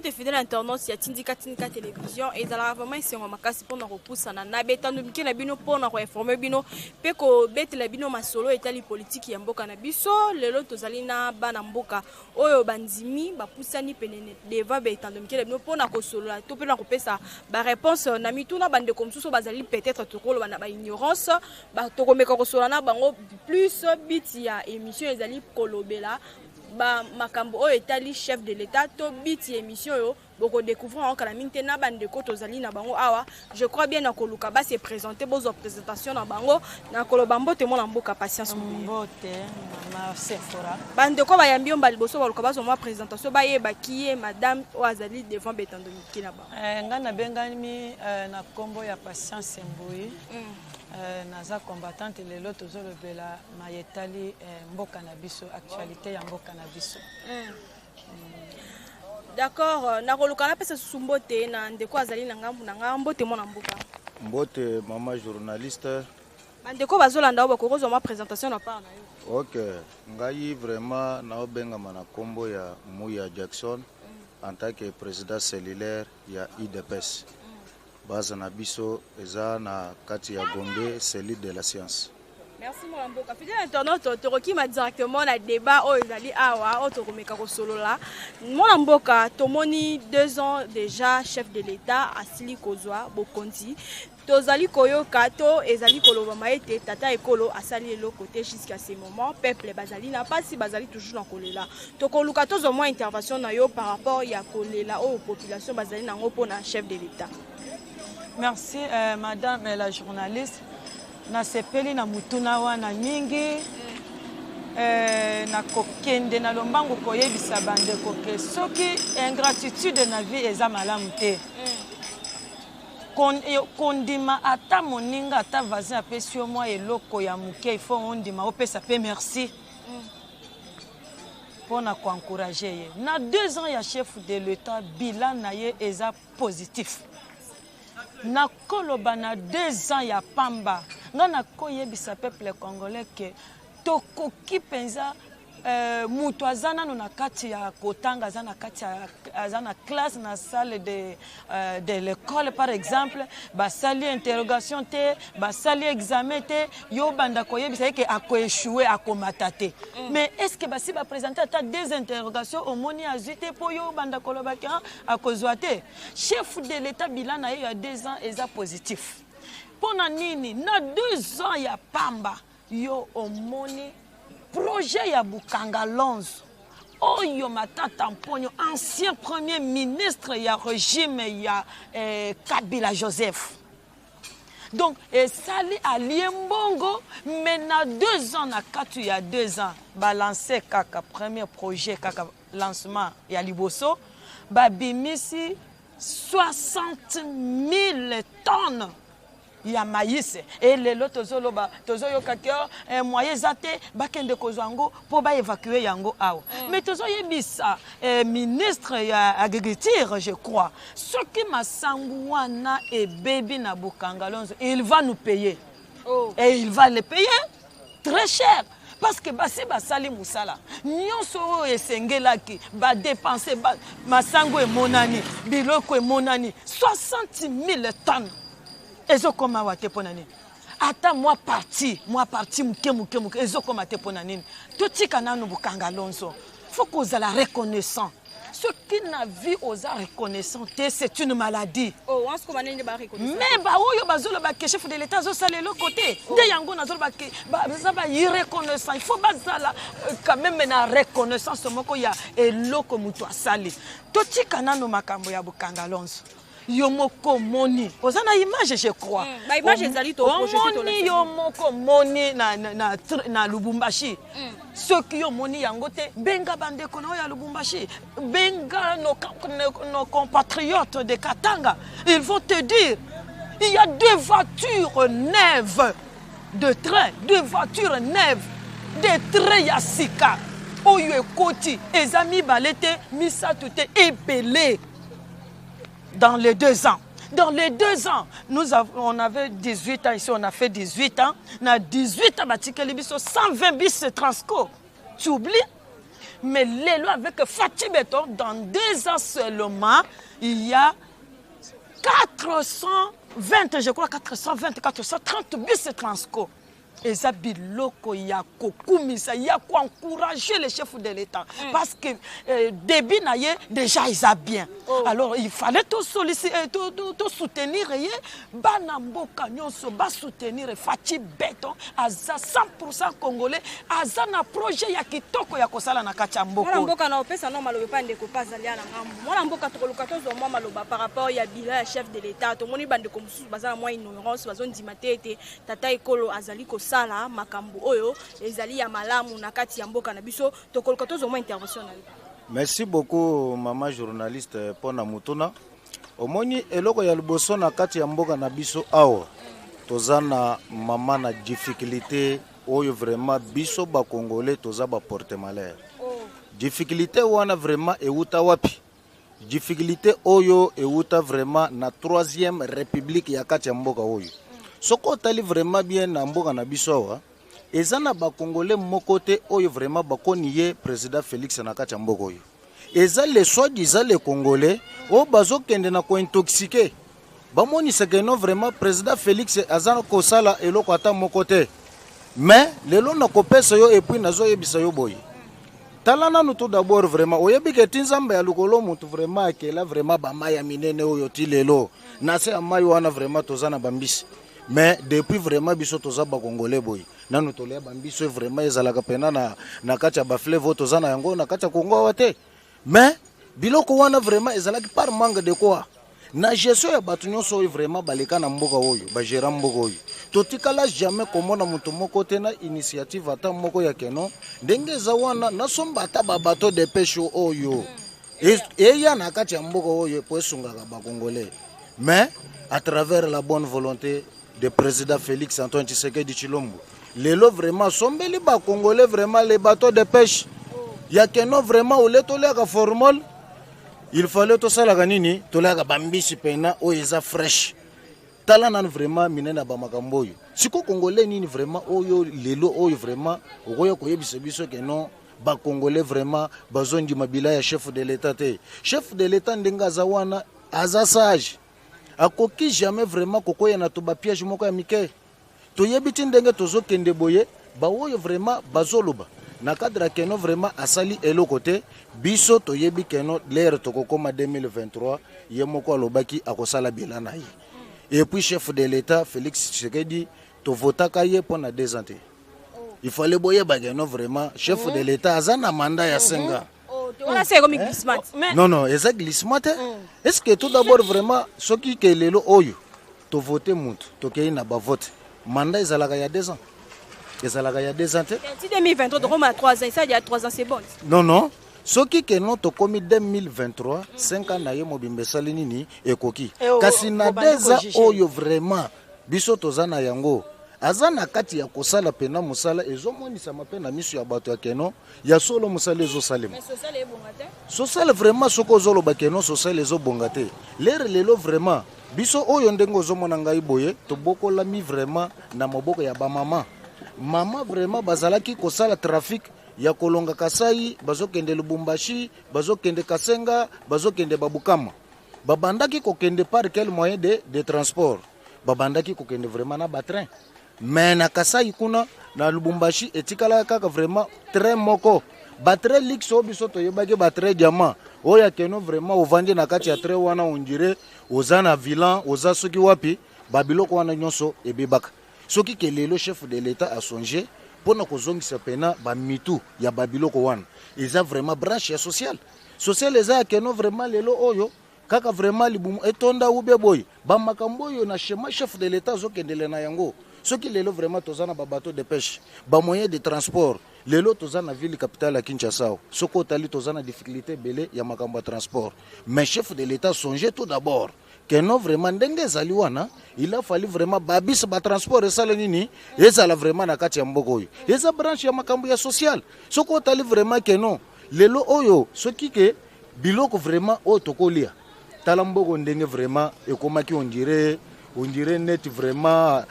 Mbote fidèle internaute ya Tindika Tindika Télévision, ezalaka vraiment esengo makasi mpona kopusana na betando mike na bino mpona koinforme bino mpe kobetela bino masolo etali politiki ya mboka na biso. Lelo tozali na bana mboka oyo bandimi bapusani pene devant betando mike na bino mpona kosolola to mpe na kopesa baréponse na mituna bandeko mosusu bazali peut-être tokoloba na baignorance. Tokomeka kosolola na bango plus. But ya émission ezali kolobela ba makambo oyo etali chef de l'État. To but ya émission oyo bokodécouvrir yango kala mingi te na bandeko tozali na bango awa. Je crois bien na koluka base présenter, bozwa présentation na bango. Na koloba mbote, mwana mboka Patience. Mbote, mama Sephora. Bandeko bayambi yo mba liboso, baluka bazwa mwa présentation, bayebaki ye madame oyo azali devant betando mike na bango. Ngai nabengami na nkombo ya Patience Mbui. Naza combattante. Lelo tozolobela maye etali mboka na biso, actualité ya mboka na biso. D'accord, nakoluka napesa susu mbote na ndeko azali na ngambu na nga. Mbote, mwana mboka. Mbote, mama journaliste. Bandeko bazolanda oyo bakoki kozwa mwa présentation na part na yo. Ok, ngai vraiment naobengama na nkombo ya Muya Jackson, en tant que président cellulaire ya UDPS. Base na biso eza na kati ya Gombe, cellule de la science. Merci, mwana mboka. Fidèle internaute, tokokima directement na débat oyo ezali awa, oyo tokomeka kosolola. Mwana mboka, tomoni 2 ans déjà chef de l'État asili kozwa bokonzi. Tozali koyoka to ezali kolobama ete tata ekolo asali eloko te jusqu'à ce moment. Peuple bazali na mpasi, bazali toujours na kolela. Tokoluka tozwa mwa intervention na yo par rapport ya kolela oyo population bazali nango mpona chef de l'État. Merci, madame la journaliste. Nasepeli na mutuna wana mingi. Nakokende na lombangu koyebisa bandeko ke soki ingratitude na vie eza malamu te. Kondima ata moninga, ata voisin apesi yo mwa eloko ya moke, il faut ondima, opesa mpe merci mpo na koencourager ye. Na 2 ans ya chef de l'État, bilan na ye eza positif. Nakoloba na 2 ans ya pamba, ngai nakoyebisa peuple congolais ke tokoki mpenza moto aza nano na kati ya kotanga, aza na kati ya, aza na classe, na salle de l'école par exemple, basali interrogation te, basali examen te, yo banda koyebisa ye ke akoéchouer, akomata te. Mais est ce que basi baprésente ata deux interrogations, omoni azwi te, mpo yo banda koloba ke akozwa te? Chef de l'État, bilan na ye ya 2 ans eza positif. Mpo na nini? Na 2 ans ya pamba, yo omoni projet ya Bukanga Lonzo oyo Matata Mponyo, ancien premier ministre ya régime ya Kabila Joseph, donc esali alie mbongo, mais na 2 ans, na kati ya 2 ans, balance kaka premier projet, kaka lancement ya liboso, babimisi 60 000 tonnes ya maïs. E lelo tozoloba, tozoyoka ke moyen eza te, bakende kozwa yango mpo baévacue yango awa. Mais tozoyebisa ministre ya agriculture, je crois soki masangu wana ebebi na Bukanga Lonzo, il va nous payer. Oh. Et il va le payer très cher, parce que basi basali mosala nyonso oyo esengelaki badépenser ba, masango emonani, biloko emonani, 60 000 tonnes ezokoma awa te. Mpo na nini? Ata mwa partie moke moke moke ezokoma te. Mpo na nini? Totika nanu Bukanga Lonzo. Faut kozala reconnaissant. Soki na vie oza reconnaissant te, c'est une maladie. Oh, wana sikoyo banini bareconnaissant? Mais baoyo bazoloba ke chef de l'État azosala eloko te, nde yango nazoloba ke baza bairreconnaissant. Il faut bazala quand même na reconnaissance moko ya eloko moto asali. Totika nano makambo ya Bukanga Lonzo. Yo moko omoni, oza na image, je crois. Ba image ezali, toprojeter. Omoni yo moko, omoni na Lubumbashi. Soki yo omoni yango te, benga bandeko na oyo ya Lubumbashi, benga nos compatriotes de Katanga, ils vont te dire il y a deux voitures neuves de train, deux voitures neuves de train ya sika oyo ekoti. Eza mibale te, misato te, ebele dans les 2 ans. Dans les 2 ans, on avait 18 ans ici, on a fait 18 ans. Na 18 ans, batikeli biso 120 bus Transco. Tu oublies? Mais lelo avec Fatshi Béton, dans 2 ans seulement, il y a 420, je crois 420, 430 bus Transco. Eza biloko ya kokumisa, ya koencourager le chef de l'État, parce que début na ye déjà eza bien. Alors il fallait tosoutenir ye. Bana mboka nyonso basoutenir Fatshi Béton. Aza 100 congolais, aza na projet ya kitoko ya kosala na kati ya mboka. Mwana mboka, na opesa no maloba epa ndeko mpe azali na ngambu. Mwana mboka, tokoluka tozwa mwa maloba par rapport ya bilan ya chef de l'État. Tomoni bandeko mosusu baza na mwa ignorance, bazondima te ete tata ekolo azali kosala makambo oyo ezali ya malamu na kati ya mboka na biso. Tokoluka tozwa mwa intervention na yo. Merci beaucoup, mama journaliste, mpona mutuna. Omoni, eloko ya liboso na kati ya mboka na biso awa, toza na mama na difficulté oyo vraiment biso Bacongolais toza baporte malheur. Difficulté wana vraiment euta wapi? Difficulté oyo euta vraiment na troisième république ya kati ya mboka oyo. Soki otali vraiment bien, na mboka na biso awa, eza na Bacongolais moko te oyo vraiment bakoni ye président Félix na kati ya mboka oyo. Eza le soi-disant le Congolais oyo bazokende na kointoxiquer, bamonisaka eno vraiment président Félix aza kosala eloko ata moko te. Mais lelo nakopesa yo, et puis nazoyebisa yo boye: tala nanu tout d'abord, vraiment oyebi ke ti Nzambe ya likolo, motu vraiment akela vraiment bamai ya minene oyo, ti lelo na se ya mai wana vraiment toza na bambisi. Mais depuis vraiment biso toza Bacongolais boye, nanu tolia bambisi oyo vraiment ezalaka pena na kati ya bafleuve oyo toza na yango na kati ya Kongo awa te. Mais biloko wana vraiment ezalaki par manque de quoi? Na gestion ya bato nyonso oyo vraiment baleka na mboka oyo, bagéra mboka oyo, totikala jamais komona moto moko te na initiative ata moko ya keno ndenge eza wana, nasomba ata babateau de pêche oyo eya na kati ya mboka oyo po esungaka Bacongolais. Mais à travers la bonne volonté de président Félix Antoine Tshisekedi Tshilombo, lelo vraiment asombeli Bacongolais vraiment les bateaux de pêche ya keno vraiment ole toliaka formol. Il fallait tosalaka nini? Toliaka bambisi pena oyo eza fresh. Tala nanu vraiment minene ya bamakambo oyo. Siko Congolais nini vraiment oyo lelo oyo vraiment okoya koyebisa biso ke non, Bacongolais vraiment bazondima bilan ya chef de l'État te? Chef de l'État ndenge aza wana, aza sage, akoki jamais vraiment kokoya na to bapiège moko ya mike. Toyebi ti ndenge tozokende boye, baoyo vraiment bazoloba na cadre ya keno vraiment asali eloko te, biso toyebi keno lere tokokóma 2023, ye moko alobaki akosala bilan na ye. Et puis chef de l'État Félix Tshisekedi, tovotaka ye mpo na 2 ans te. Il fallait boyeba keno vraiment chef de l'État aza na mandat ya 5 ans. Wana se ekomi glissement. Non, eza glissement te. Est ce que tout d'abord vraiment, soki ke lelo oyo tovote mutu, tokei na bavote, mandat ezalaka ya 2 ans? Ezalaka ya 2 ans te. Ti 2023 tokoma 3 ans, esali ya 3 ans, c'est bon. Non, soki keno tokomi 2023, 5 ans na ye mobimba esali nini? Ekoki. Kasi na 2 ans oyo vraiment biso toza na yango, aza na kati ya kosala pena mosala ezomonisama mpe na miso ya bato ya keno ya solo mosala ezosalema. Social vraiment, soki ozoloba keno social ezobonga te, lere lelo vraiment biso oyo ndenge ozomona ngai boye, tobokolami vraiment na maboko ya bamama. Mama vraiment bazalaki kosala trafic ya kolonga Kasai, bazokende Lubumbashi, bazokende Kasenga, bazokende Babukama. Babandaki kokende par quel moyen de transport? Babandaki kokende vraiment na batrain. Mais na Kasai kuna, na Lubumbashi, etikalaka kaka vraiment train moko, batrain luxe oyo biso toyebaki, batrain diamant oyo akeno vraiment ovandi na kati ya train wana, on dirait oza na vilan, oza soki wapi. Babiloko wana nyonso ebebaka. Soki ke lelo chef de l'État asonge mpona kozongisa pena bamitu ya babiloko wana, eza vraiment branche ya social. Social eza ya keno vraiment lelo oyo kaka vraiment libumu etonda ube boye, bamakambo oyo na schéma chef de l'État azokendele na yango. Soki lelo vraiment toza na babateau de pêche, bamoyen de transport, lelo toza na ville capitale ya Kinshasa, soki otali toza na difficulté ebele ya makambo ya transport. Mais chef de l'État songe tout d'abord ke non, vraiment ndenge ezali wana, il a fallu vraiment babisa batransport esala nini, ezala vraiment na kati ya mboka oyo. Eza branche ya makambo ya social. Soki otali vraiment ke non, lelo oyo soki ke biloko vraiment oyo tokolia, tala mboko ndenge vraiment ekomaki, on dirait neti vraiment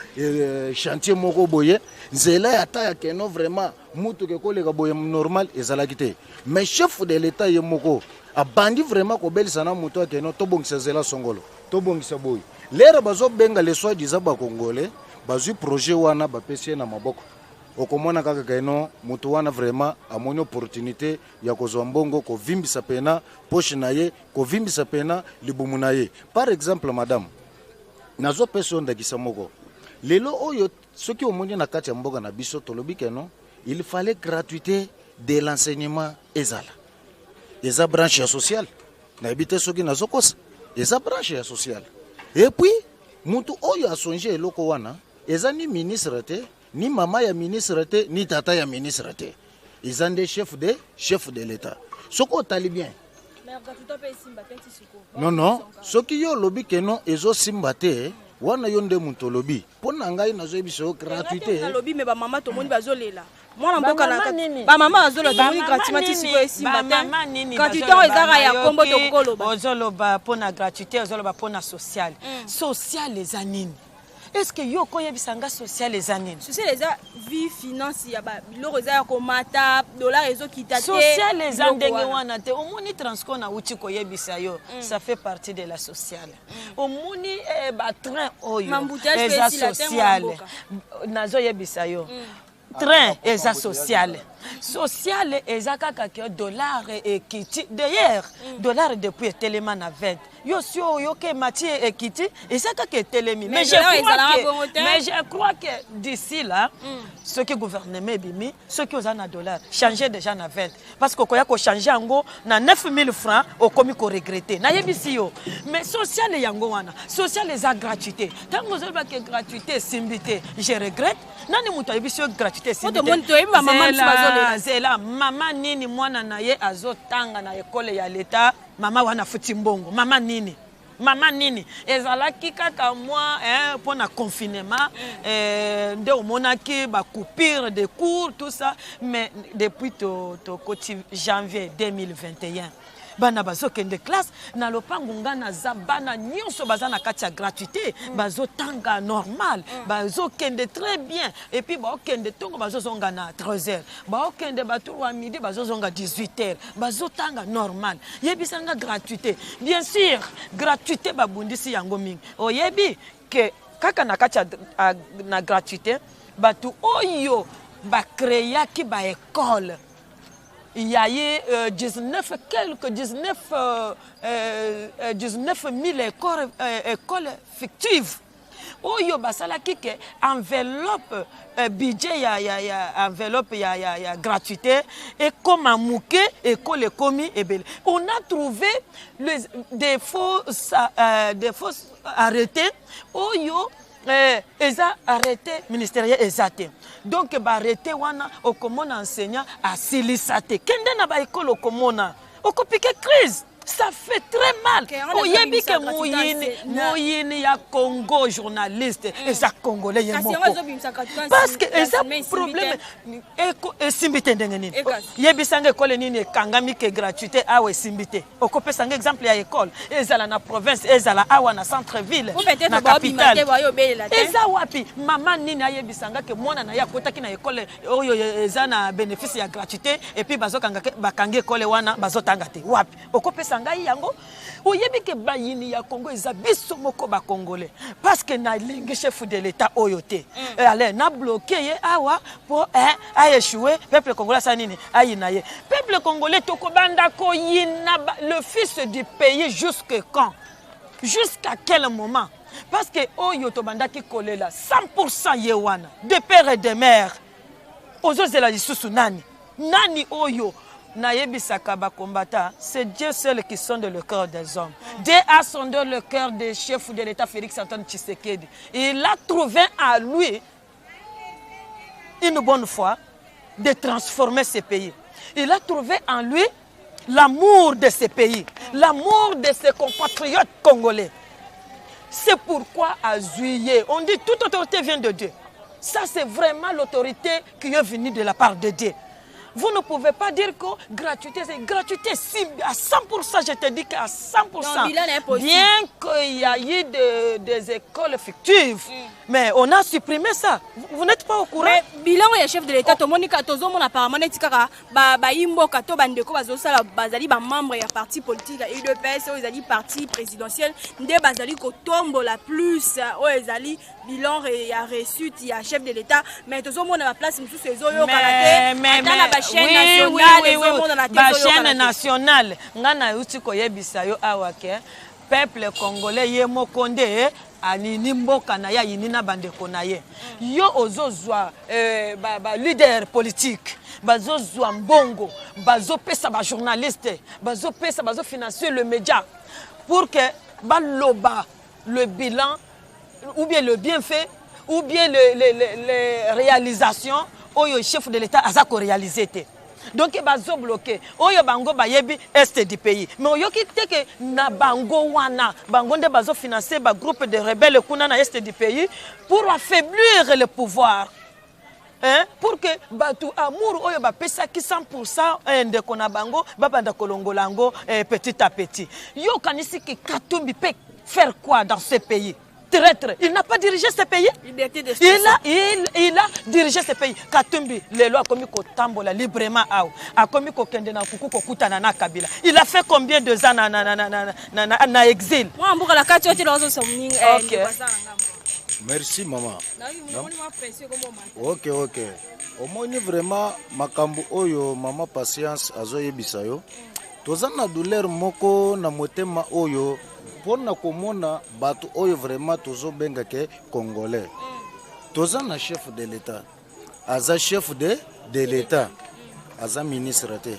chantier moko boye. Nzela ya ta ya keno vraiment Mutuka ekoleka boye normal ezalaki te. Mais chef de l'Etat ye moko abandi vraiment kobelisa na moto akeno tobongisa nzela songolo, tobongisa boye. Lere bazobenga les soi-disant ba Congolais, bazwi projet wana bapesi ye na maboko. Okomona kaka keno moto wana vraiment amoni opportunité ya kozwa mbongo, kovimbisa pena poche na ye, kovimbisa pena libumu na ye. Par exemple, madame, nazopesa yo ndakisa moko. Lelo oyo soki omoni na kati ya mboka na biso, tolobi keno il fallait gratuité de l'enseignement ezala. Eza branche ya sociale, nayebi te soki nazokosa, eza branche ya sociale. Et puis mutu oyo asonge eloko wana eza ni ministre te, ni mama ya ministre te, ni tata ya ministre te, eza nde chef de l'État. Soki otali bien, non, soki yo olobi keno ezosimba te, wana yo nde moto olobi. Mpo na ngai, nazoyebisa yo, gratuité. Nalobi, me bamama tomoni bazolela mwana mboka na bamama bazolela. Tomoni gratuitement ti sikoyo esimba te. Gratuité oyo ezaka ya kombo, tokoloba. Ozoloba mpo na gratuité, ozoloba mpo na social. Social eza nini? Est ce que yo okoyebisa nga social eza nini? Social eza vie, finance ya biloko eza ya komata, dollar ezokita te. Social eza ndenge wana te. Omoni Transco, nauti koyebisa yo, ça fait partie de la sociale. Omoni batrain oyo eza sociale. Nazoyebisa yo, train eza sociale. Sociale eza kaka ke dollar ekiti. D'ailleurs, dollar depuis etelema na 20, yo si oyoka emati, ekiti, eza kaka etelemi. Mais je crois que d'ici là, soki gouvernement ebimi, soki oza na dollar, change déjà na 20, parce que okoya kochange yango na 9000 francs, okomi koregretter, nayebisi yo. Mais sociale yango wana, sociale eza gratuité. Ntango ozolobaka gratuité esimbi te, je regrette. Nani moto ayebisi yo gratuité esimbi te? Zela, mama nini mwana na ye azotanga na ekole ya leta, mama wana afuti mbongo? Mama nini? Mama nini? Ezalaki kaka mwa mpo na confinement nde omonaki bacoupure de cours, tout ça. Mais depuis tokoti to janvier 2021, bana bazokende classe na lopango. Nga naza, bana nyonso baza na kati ya gratuité, bazotanga normal, bazokende très bien. Et puis baokende ntongo, bazozonga na 13 heures, baokende batour ya midi, bazozonga 18 heures, bazotanga normal. Yebisanga gratuité. Bien sûr, gratuité babundisi yango mingi. Oyebi ke kaka na kati ya na gratuité, bato oyo bacréaki baekole, il y a eu 19, quelques 19 000 écoles fictives oyo basalaki ke enveloppe, budget ya enveloppe ya gratuité ekoma moke, ekole ekomi ebele. On a trouvé des faux arrêtés oyo eza arrêté ministériel eza te. Donc baarrêté wana, okomona enseignant asilisa te. Kende na baekole, okomona, okopike crise. Ça fait très mal. Oyebi ke moyini, moyini ya Congo, journaliste, eza Congolais ye moko, parce que eza problème. Esimbi te ndenge nini? Yebisanga ekole nini ekangami ke gratuité awa esimbi te? Okopesanga exemple ya ekole, ezala na province, ezala awa na centre ville, na capitale, eza wapi? Mama nini ayebisanga ke mwana na ye akotaki na ekole oyo eza na bénéfice ya gratuité, et puis bazokanga, bakangi ekole wana, bazotanga te? Wapi okopesa ngai yango? Oyebi ke bayini ya Congo eza biso moko Bacongolais, parce que nalingi chef de l'État oyo te. Ale na bloquer ye awa mpo aéchouer. Peuple congolais asala nini? Ayina ye. Peuple congolais, tokobanda koyina le fils du pays jusque quand? Jusqu'à quel moment? Parce que oyo tobandaki kolela 100, ye wana de père et de mère, ozozela lisusu nani? Nani oyo nayebisaka bakombata? C'est Dieu seul qui sonde le cœur des hommes. Dieu a sondé le cœur des chefs de l'État Félix Antoine Tshisekedi. Il a trouvé à lui une bonne foi de transformer ce pays. Il a trouvé en lui l'amour de ce pays, l'amour de ses compatriotes congolais. C'est pourquoi à juillet, on dit: toute autorité vient de Dieu. Ça, c'est vraiment l'autorité qui est venue de la part de Dieu. Vous ne pouvez pas dire que gratuité, c'est gratuité si, à 100%, je te dis qu'à 100%. Donc, bilan est possible. Bien qu'il y a eu des écoles fictives, mais on a supprimé ça. Vous, vous n'êtes pas au courant? Mais bilan ya chef de l'État, tomoni tozomona apparemment neti kaka bayimboka to bandeko bazosala, bazali bamembre ya parti politique ya UDPS oyo ezali parti présidentiel, nde bazali kotombola plus oyo ezali bilan ya réussite ya chef de l'État. Mais tozomona baplace mosusu ezoyokana te, ata na bachaîne nationale ezomonana te. Bachaîne nationale, nga nayuti koyebisa yo awa ke peuple congolais ye moko nde anini mboka na ye, ayini na bandeko na ye. Yo ozozwa baleader politique, bazozwa mbongo, bazopesa bajournaliste, bazopesa, bazofinancer le média pour que baloba le bilan ou bien le bienfait ou bien les réalisations oyo chef de l'État aza koréaliser te. Donc bazobloquer oyo bango bayebi est du pays. Mais oyoki te ke na bango wana, bango nde bazofinancer bagroupe de rebelle kuna na est du pays pour affaiblir le pouvoir, hein? Pour que bato amour oyo bapesaki 100 ndeko na bango babanda kolongola yango petit à petit. Yo okanisi ke Katumbi peut faire quoi dans ce pays? Traître, il n'a pas dirigé ce pays. Liberté il d'expression. A, il a dirigé ce pays. Katumbi lelo akomi kotambola librement awa, akomi kokende na kuku kokutana na Kabila. Il a fait combien de ans na exil? Mwana mboka, na kati oyo te, nazosa moninga. Ok. Ndeko aza na ngambo. Merci, mama. Namoni mwa pression ekomoma. Ok, omoni vraiment makambo oyo mama Patience azoyebisa yo, toza na douleur moko na motema oyo mpona komona bato oyo vraiment tozobenga ke congolais. Toza na chef de l'État, aza chef de l'État, aza ministre te,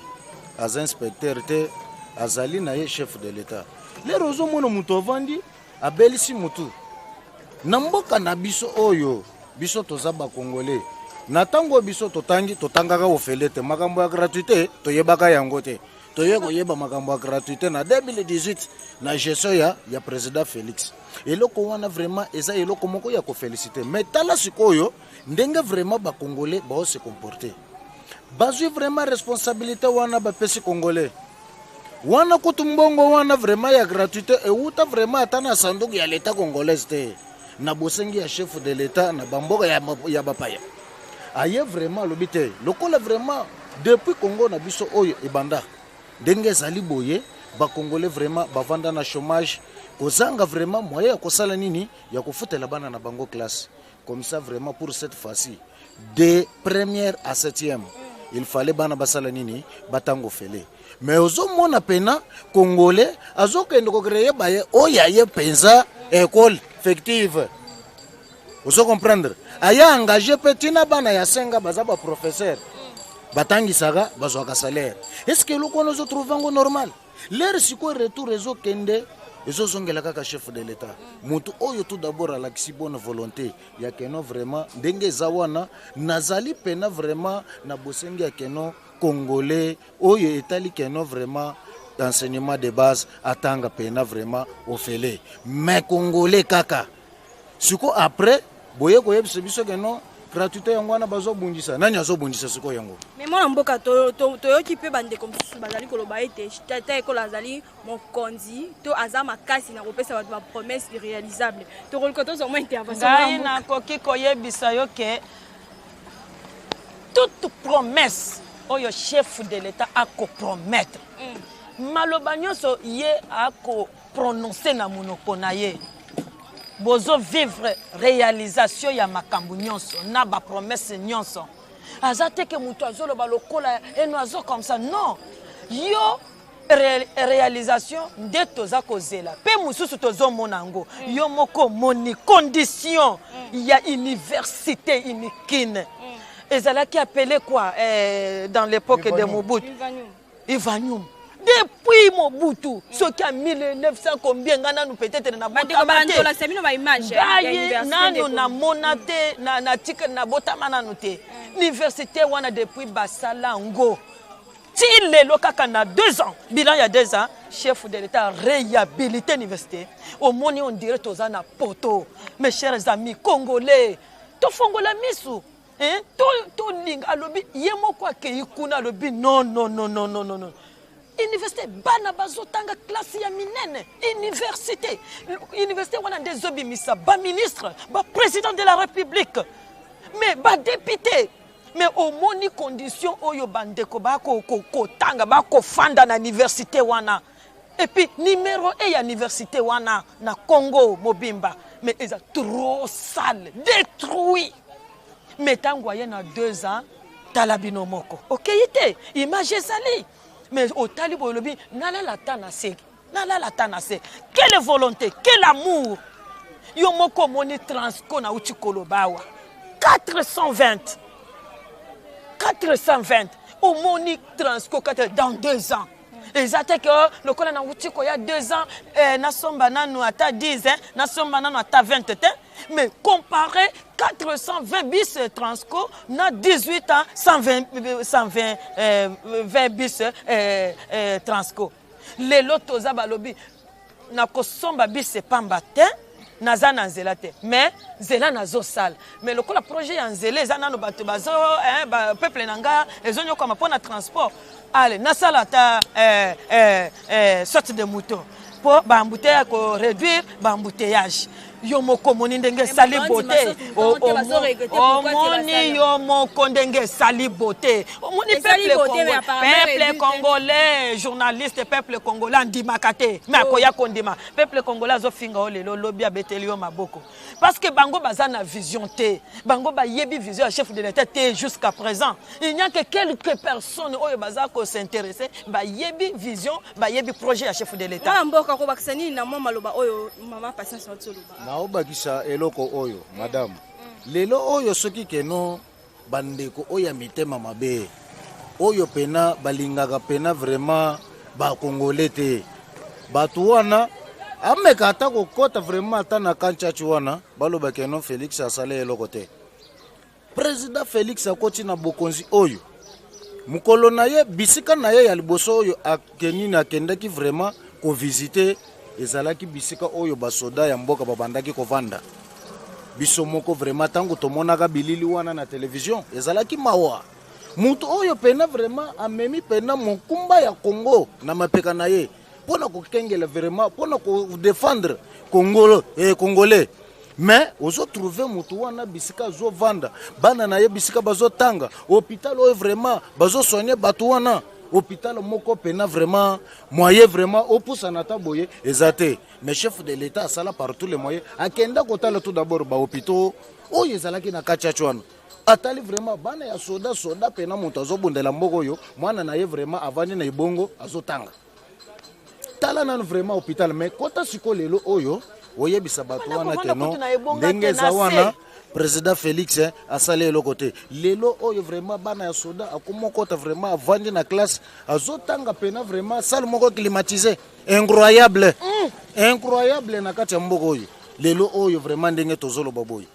aza inspecteur te, azali na ye chef de l'État. Lero ozomona moto avandi, abelisi motu na mboka na biso oyo. Biso toza bakongolais. Na ntango oyo biso totangi, totangaka ofele te. Makambo ya gratuité toyebaka yango te. Toye koyeba makambo ya gratuité na 2018 na gestion ya président Félix. Eloko wana vraiment eza eloko moko ya koféliciter. Mais tala sikoyo ndenge vraiment bakongolais baose comporter. Bazwi vraiment responsabilité wana, bapesi congolais wana kutu mbongo wana vraiment ya gratuité euta vraiment ata na sanduku ya l'État congolaise te, na bosengi ya chef de l'État na bamboka ya bapaya. Aye vraiment alobi te, lokola vraiment depuis Congo na biso oyo ebanda ndenge ezali boye, bakongolais vraiment bavanda na chômage, kozanga vraiment moyen ya kosala nini, ya kofutela bana na bango classe. Comme ça vraiment, pour cette fois-ci, de première à septième, il fallait bana basala nini, batanga ofele. Mais ozomona pena congolais azokende kocréer baye oyo aye mpenza école fictive. Ozo comprendre, aya engage mpe ntina bana ya senga baza baprofesseur, batangisaka, bazwaka salaire. Est ce que eloko wana ozotrouver yango normal? Lere sikoyo retour ezokende, ezozongela kaka chef de l'État, motu oyo tout d'abord alakisi bonne volonté ya keno vraiment ndenge eza wana. Nazali pena vraiment na bosengi ya keno congolais oyo etali keno vraiment enseignement de base atanga pena vraiment ofele. Mais congolais kaka siko après boye koyebisa biso keno gratuité yango wana bazobundisa. Nani azobundisa sikoyo yango? Mais mwana mboka, toyoki mpe bandeko mosusu bazali koloba ete tata ekolo azali mokonzi to aza makasi na kopesa bato bapromesse irréalisable. Tokoluka tozwa mwa intervention. Ngai nakoki koyebisa yo ke toute promesse oyo chef de l'État akopromettre, maloba nyonso ye akoprononcer na monoko na ye, bozovivre réalisation ya makambo nyonso na bapromesse nyonso. Aza te ke moto azoloba lokola un oiseau comme ça, non. Yo réalisation nde toza kozela, mpe mosusu tozomona yango. Yo moko omoni condition ya université Unikin. Ezalaki appelé quoi dans l'époque de Mobutu? Ivanyum. Depuis Mobutu, soki ya 1900 combien, ngai nanu peut-être nabotama te, ngai nanu namona te, natika nabotama nanu te. Université wana, depuis basala yango ti lelo, kaka na 2 ans, bilan ya 2 ans, chef de l'État réhabilité université. Omoni, on dirait toza na poto. Mes chers amis congolais, tofongola misu. Eh, tolinga to alobi ye moko akei kuna, alobi non, non, non, non, non, non, non. Université, bana bazotanga classe ya minene. Université wana nde ezobimisa baministre, baprésident de la République, mais badéputé. Mais omoni condition oyo bandeko bakotanga, bakofanda na université wana. Et puis numéro 1 ya université wana na Congo mobimba, mais eza trop sale, détruit. Mais ntango aye na 2 ans, tala bino moko, okei te, image ezali. Mais otali boye, olobi nalala ata na se, nalala ata na se. Quelle volonté, quel amour! Yo moko omoni Transco, nauti koloba awa, 420, 420. Omoni Transco kata dans 2 ans, eza te ke lokola nauti koya 2 ans, nasomba nanu ata 10, eh, nasomba nanu ata 20 te. Mais comparé 420 bus Transco na 18 ans, 120, 120 20 bus Transco. Lelo toza, balobi nakosomba bus epamba te, naza na nzela te, mais nzela nazosala. Mais lokola projet ya nzela eza nano, bato bazo ba, peuple na nga ezonyokama mpo na transport, ale nasala ata saut de mouton mpo baembouteillage, koréduire baembouteillage. Yo moko omoni ndenge esali bote, omoni yo moko ndenge esali bote, omoni peuple congolais, journaliste, peuple congolais andimaka te, mais akoya kondima. Peuple congolais azofinga yo lelo, lobi abeteli yo maboko, parce que bango baza na vision te, bango bayebi vision ya chef de l'État te. Jusqu'à présent, il n'y a que quelques personnes oyo baza kos'intéresser, bayebi vision, bayebi projet ya chef de l'État. Mwana mboka, kobakisa nini na mwa maloba oyo mama Patience auti oloba? Naobakisa eloko oyo, madame. Lelo oyo, soki keno bandeko oyo ya mitema mabe, oyo pena balingaka pena vraiment bakongole te, bato wana ameka ata kokɔta vraiment ata na kanchachi wana, baloba keno Félix asala eloko te. Président Félix akoti na bokonzi oyo, mokolo na ye, bisika na ye ya liboso oyo akenini akendaki vraiment kovisiter, ezalaki bisika oyo basoda ya mboka babandaki kovanda. Biso moko vraiment, ntango tomonaka bilili wana na televizio, ezalaki mawa. Moto oyo pena vraiment amemi pena mokumba ya Congo na mapeka na ye mpo na kokengela vraiment, mpo na kodéfendre Congolo, Congolais, mais ozotrouver motu wana bisika azovanda, bana na ye bisika bazotanga, hôpital oyo vraiment bazosoigner bato wana, hôpital moko pena vraiment moyen vraiment opusana ata boye eza te. Mais chef de l'État asala par tous les moyens, akenda kotala tout d'abord bahôpitaux oyo ezalaki na kati ya wana. Atali vraiment bana ya soda, soda pena moto azobundela mboka oyo, mwana na ye vraiment avandi na ebongo azotanga. Tala nanu vraiment hôpital. Mais kota sikoyo lelo oyo, oyebisa bato wana keno ndenge eza wana, président Félix asali eloko te. Lelo oyo vraiment bana ya soda akomokota vraiment avandi na classe, azotanga pena vraiment salle moko climatisé, incroyable, incroyable na kati ya mboka oyo. Lelo oyo vraiment, ndenge tozoloba boye,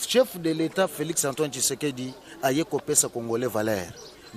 chef de l'État Félix Antoine Tshisekedi aye kopesa Congolais valeur.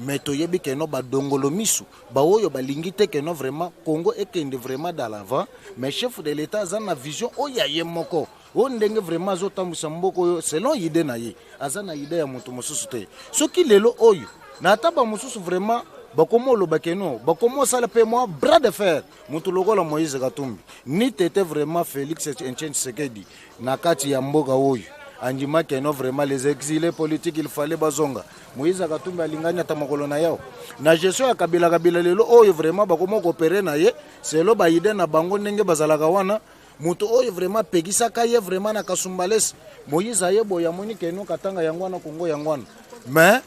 Mais toyebi keno badongolo misu baoyo balingi te keno vraiment Congo ekende vraiment dans l'avant. Mais chef de l'État aza na vision oyo ya ye moko, oyo ndenge vraiment azotambwisa mboka oyo selon idée na ye, aza na idée ya moto mosusu te. Soki lelo oyo na ata bamosusu vraiment bakoma oloba keno bakoma osala mpe mwa bras de fer, moto lokola Moïse Katumbi, ni tete vraiment Félix Etienne Tshisekedi na kati ya mboka oyo andima keno vraiment les exilés politiques, il fallait bazonga. Moïse Katumbi alingani ata mokolo na yao na gestion ya Kabila. Kabila lelo oyo vraiment bakoma koopérer na ye selo baidées na bango ndenge bazalaka wana. Moto oyo vraiment apekisaka ye vraiment na Kasumbalesi, Moïse aye boye, amoni keno Katanga yango wana, Kongo yango wana, mais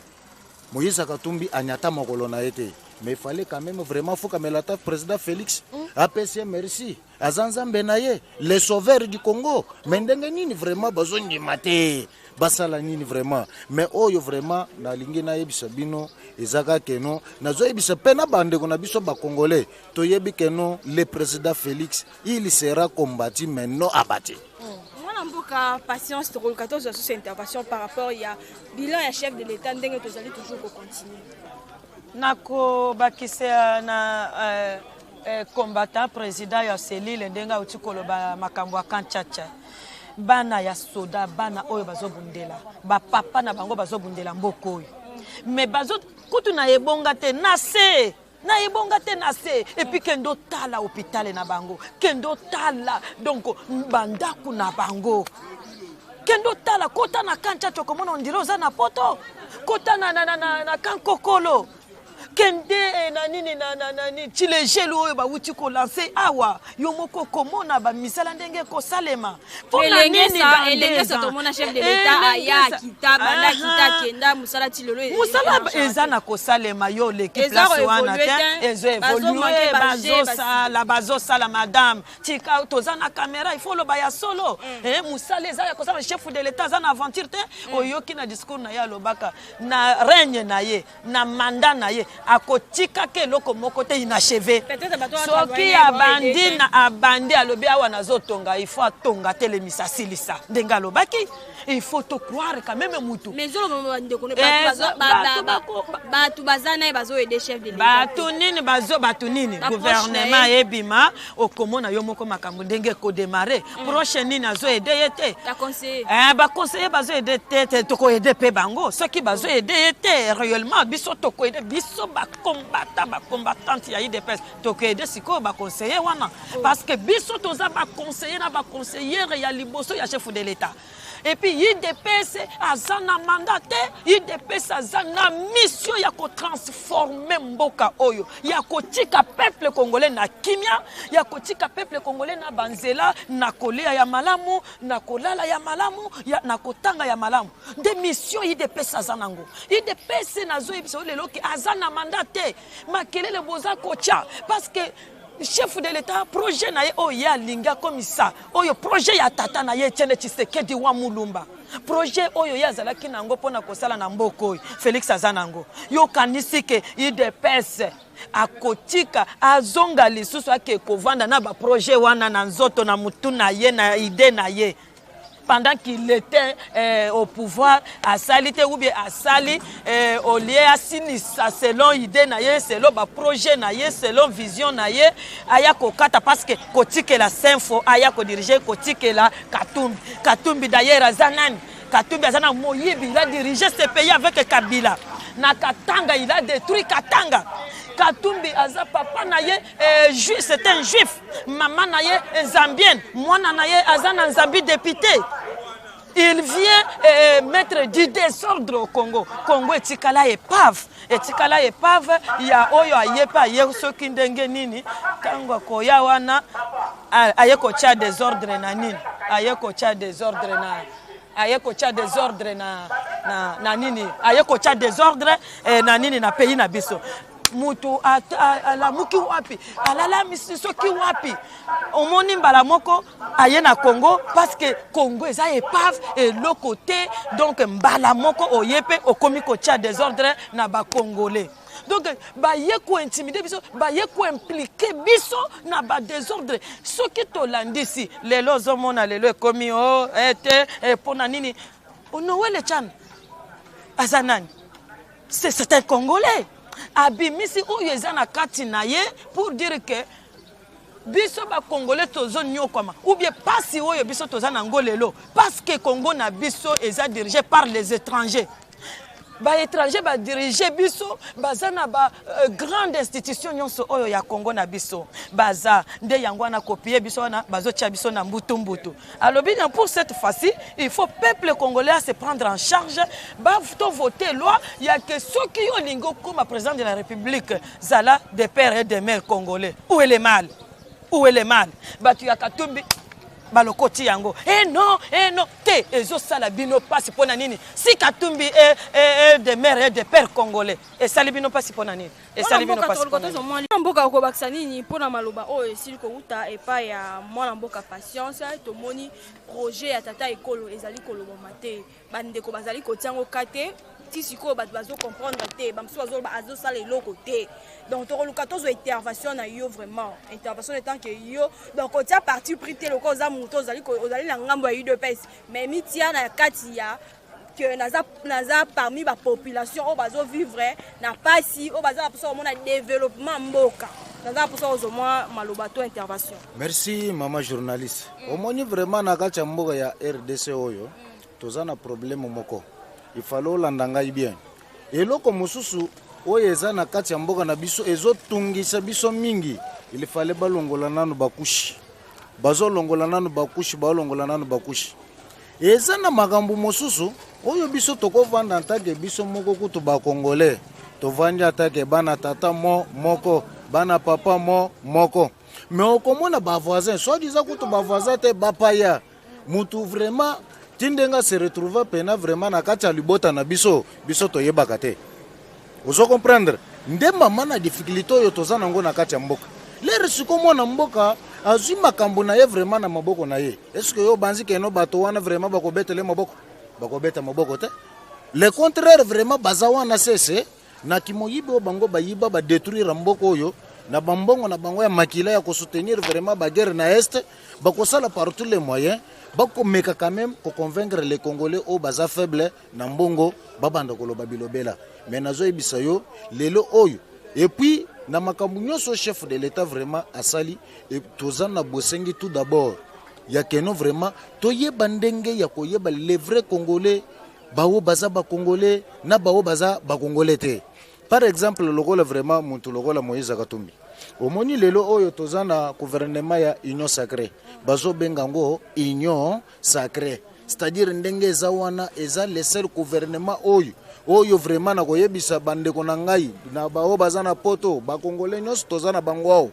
Moïse Katumbi anyata mokolo na ye te. Mais il fallait quand même vraiment fukamela ata président Félix, apesi ye merci, aza Nzambe na ye, le sauveur du Congo. Mais ndenge nini vraiment bazondima te, basala nini vraiment? Mais oyo vraiment nalingi nayebisa bino eza kaka keno nazoyebisa mpe na bandeko na biso bacongolais, toyebi keno le président Félix, il sera combattu mais non abattu. Mwana mboka Patience, tokoluka tozwa susu intervention par rapport ya bilan ya chef de l'État, ndenge tozali toujours kocontinue. Nakobakisa na combattant, président ya cellule, ndenge auti koloba makambo ya Kanchacha. Bana ya soda, bana oyo bazobundela bapapa na bango, bazobundela mboka oyo, mais bazo kutu na ebonga te, na se na ebonga te, na se. Et puis kende otala hôpital na bango, kende otala donc bandako na bango, kende otala. Kota na camp Tshatshi, okomona on dirait oza na Poto. Kota na camp Kokolo, kende na nini, na Tshilejelu oyo bawuti kolancer awa, yo moko komona bamisala ndenge ekosalema. Elengesa, tomona chef de l'État aya, akita, banda akita, akenda mosala ti lelo. Mosala eza na kosalema. Yo oleki place wana te, ezo évoluer, bazosala, bazosala. Madame, tika, toza na caméra, il faut oloba ya solo. Mosala eza ya kosala. Chef de l'État aza na aventure te. Oyoki na discours na ye, alobaka na règne na ye, na mandat na ye, akotikaka eloko moko te inachevé. Soki abandi na abandi, alobi awa nazotonga, il faut atonga, telemisa, asilisa ndenge alobaki. Il faut tocroire quand même mutu. Bato baza na ye, bazoaider chef de Bato nini bazo, bato nini? Gouvernement ebima, okomona yo moko makambo ndenge ekodémarrer. Proche nini azoaider ye te? Baconseiller bazoaider te te, tokoaider mpe bango. Soki bazoaider ye te réellement, biso tokoaider. Biso bacombattants, bacombattante ya UDPS, tokoaider sikoyo baconseiller wana, parce que biso toza baconseiller na baconseillère ya liboso ya chef de l'État. Et puis UDPS aza na mandat te. UDPS aza na mission ya kotransformer mboka oyo, ya kotika peuple congolais na kimia, ya kotika peuple congolais na banzela, na kolia ya malamu, na kolala ya malamu, na kotanga ya malamu. Nde mission UDPS aza nango. UDPS, nazoyebisa oyo lelo ke aza na mandat te. Makelele boza kotya, parce que chef de l'État, projet na ye oyo ye alingi akomisa, oyo projet ya tata na ye Etienne Tshisekedi wa Mulumba, projet oyo ye azalaki nango mpona kosala na mboka oyo, Félix aza nango. Yokanisi ke UDPS akotika azonga lisusu, ake kovanda na baprojet wana na nzoto, na mutu na ye, na idée na ye, pendant qu'il était au pouvoir, asali te, ou bien asali au lieu asilisa selon idée na ye, selon baprojet na ye, selon vision na ye, aya kokata parce que kotikela Senfo aya kodiriger, kotikela Katumbi. Katumbi d'ailleurs aza nani? Katumbi aza na moyibi. Il a dirigé ce pays avec Kabila na Katanga, il a détruit Katanga. Katumbi aza papa na ye juif, c'est un juif, mama na ye zambienne, mwana na ye aza na Zambie député. Il vient mettre du désordre au Congo. Congo etikala épave, etikala épave ya oyo aye mpe aye soki ndenge nini. Ntango akoya wana, aye kotia désordre na nini? Aye kotia désordre na, aye kotia désordre na nini? Aye kotia désordre na nini na pays na biso? Mutu alamuki wapi, alalami soki wapi, omoni mbala moko aye na Congo, parce que Congo eza épave, eloko te. Donc mbala moko oye mpe okomi kotia désordre na bacongolais. Donc baye kointimider biso, baye koimpliquer biso na badésordre. Soki tolandisi lelo, ozomona lelo ekomi o ete mpo na nini Noël Tshiani aza nani? C'est un Congolais, abimisi oyo eza na kati na ye pour dire que biso bacongolais tozonyokwama, ou bien pasi oyo biso toza nango lelo, parce que Congo na biso eza dirigé par les étrangers. Baétranger badirige biso, baza na bagrande institution nyonso oyo ya Congo na biso. Baza nde yango wana kopie biso wana, bazotia biso na mbutu-mbutu. Alobi na pour cette fois-ci, il faut peuple congolais à se prendre en charge. Tovote loi ya ke soki yo olingi okóma président de la République, zala de père et de mère congolais. Où est le mal? Où est le mal? Bato ya Katumbi balokoti yango. E non, e non te, ezosala bino mpasi mpo na nini? Si Katumbi est de mère et de père congolais, esali bino mpasi mpo na nini? Esali bino mpasi mpo na nini? Mwana mboka, okobakisa nini mpona maloba oyo esili kowuta epai ya mwana mboka Patience? Tomoni projet ya tata ekolo ezali kolobama te, bandeko bazali kotia yango ka te. Ti sikoyo bato bazocomprendre te, bamosusu bazoloba azosala eloko te. Donc tokoluka tozwa intervention na yo, vraiment intervention étant que yo, donc kotia parti pris te, lokola oza moto ozali na ngambo ya UDPS, mais mitia na kati ya ke naza parmi bapopulation oyo bazovivre na pasi, oyo baza na mposa komona développement mboka. Naza na mposa kozwa mwa maloba to intervention. Merci, mama journaliste. Omoni, vraiment na kati ya mboka ya RDC oyo, toza na problème moko. Ifale olanda ngai bien. Eloko mosusu oyo eza na kati ya mboka na biso, ezotungisa biso mingi, il fallait balongola nanu bacouches. Bazolongola nanu bacouches, balongola nanu bacouches. Eza na makambo mosusu oyo biso tokovanda en tant que biso moko kutu Bacongolais, tovandi en tant que bana tata mo moko, bana papa mo moko, mais okomona bavoisin, soi-disant kutu bavoisin te, bapaya, mutu vraiment ti ndenge se retrouve pena vraiment na kati ya libota na biso, biso toyebaka te. Ozo comprendre nde mama na difficulté oyo toza nango na kati ya mboka. Lere siko mwana mboka azwi makambo na ye vraiment na maboko na ye, est-ce yo obanzi que no bato wana vraiment bakobetele maboko? Bakobeta maboko te. Le contraire, vraiment baza wana sese na kimoyibi oyo bango bayiba, badétruire mboka oyo na bambongo na bango ya makila ya kosoutenir vraiment baguerre na Est. Bakosala par tous les moyens, bakomeka quand même koconvaincre les Congolais oyo baza faible na mbongo, babanda koloba bilobela. Mais nazoyebisa yo lelo oyo, et puis na makambo nyonso chef de l'État vraiment asali, toza na bosengi tout d'abord ya que no vraiment toyeba ndenge ya koyeba les vrais Congolais, baoyo baza Bacongolais na baoyo baza Bacongolais te. Par exemple, lokola vraiment mutu lokola Moïse Katumbi, omoni lelo oyo toza na gouvernement ya Union sacrée, bazobenga yango Union sacrée, c'est-à-dire ndenge eza wana, eza le seul gouvernement oyo vraiment na koyebisa bandeko na ngai na baoyo baza na Poto, Bacongolais nyonso toza na bango awa,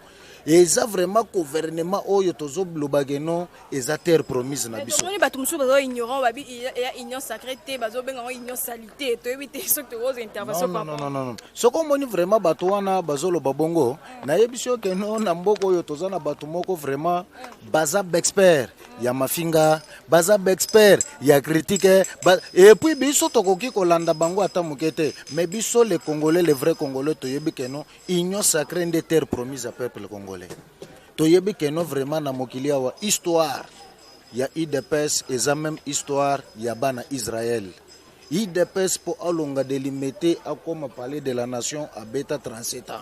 eza vraiment gouvernement oyo tozoloba que no eza terre promise na biso. Tomoni bato mosusu baza ignorant, babi eya Union sacrée te, bazobenga yango union saleté. Toyebi te soki tokozwa intervention. Non, non, non, non, non. Soki omoni vraiment bato wana bazoloba bongo, nayebi soki que no na mboka oyo toza na bato moko vraiment baza baexpert ya mafinga, baza baexpert ya critique ba... Et puis biso tokoki kolanda bango ata moke te. Mais biso les Congolais, les vrais Congolais, toyebi que no Union sacrée nde terre promise ya peuple congolais. Toyebi que no vraiment na mokili awa, histoire ya UDPS eza même histoire ya bana Israël. UDPS, mpo alonga de Limete akoma Palais de la Nation, abeta 37 ans,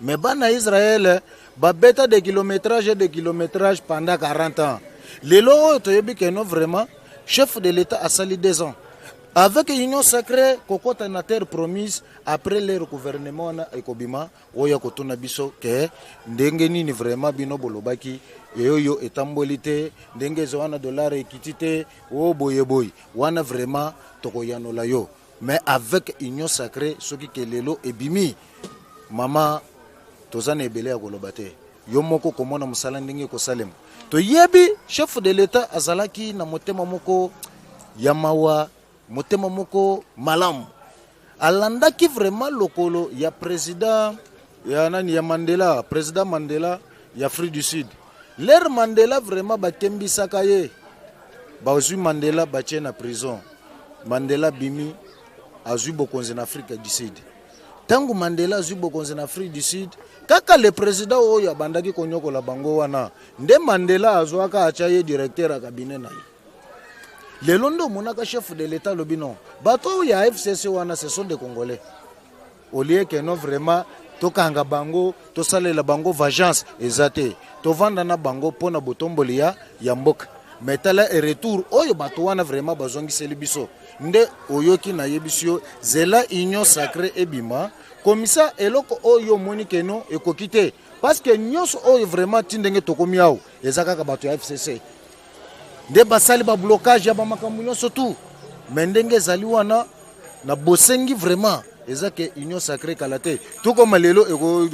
mais bana Israël babeta de kilométrage et de kilométrage pendant 40 ans. Lelo oyo toyebi que no vraiment chef de l'État asali 2 ans avec Union sacrée, kokota na terre promise. Après leur gouvernement wana ekobima, oyo kotuna biso que ndenge nini vraiment bino bolobaki oyo etamboli te, ndenge eza wana, dollar ekiti te, oyo boyeboye wana, vraiment tokoyanola yo. Mais avec Union sacrée, soki que lelo ebimi, mama, toza na ebele ya koloba te. Yo moko komona mosala ndenge ekosalema. Toyebi chef de l'État azalaki na motema moko ya mawa, motema moko malamu. Alandaki vraiment lokolo ya président ya nani, ya Mandela, président Mandela ya Afrique du Sud. Lere Mandela vraiment bakembisaka ye, bazwi Mandela, batie na prison. Mandela bimi, azwi bokonzi na Afrique du Sud. Ntango Mandela azwi bokonzi na Afrique du Sud, kaka le président oyo abandaki konyokola bango wana nde Mandela azwaka, atya ye directeur ya cabinet na ye. Lelo nde omonaka chef de l'État alobi non, bato oyo ya FCC wana, ce sont des Congolais. Au lieu que no vraiment tokanga bango, tosalela bango vengeance, eza te, tovanda na bango mpona botomboli ya mboka. Mais tala retour oyo bato wana vraiment bazongiseli biso. Nde oyoki, nayebisi yo, zela Union sacrée ebima komisa eloko oyo omoni que no ekoki te, parce que nyonso oyo vraiment ti ndenge tokomi awa, eza kaka bato ya FCC nde basali bablocage ya bamakambo nyonso tu. Mais ndenge ezali wana, na bosengi vraiment eza que Union sacrée kala te, tokoma lelo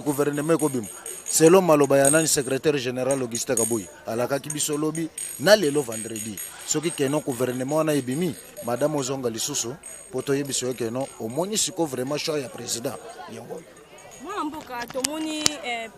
gouvernement ekobima selon maloba ya nani, secrétaire général Augustin Kabuya alakaki biso lobi na lelo vendredi. Soki que no gouvernement wana ebimi, madame, ozonga lisusu mpo toyebisa yo que no omoni siko vraiment choix ya président yango oyo. Mwana mboka, tomoni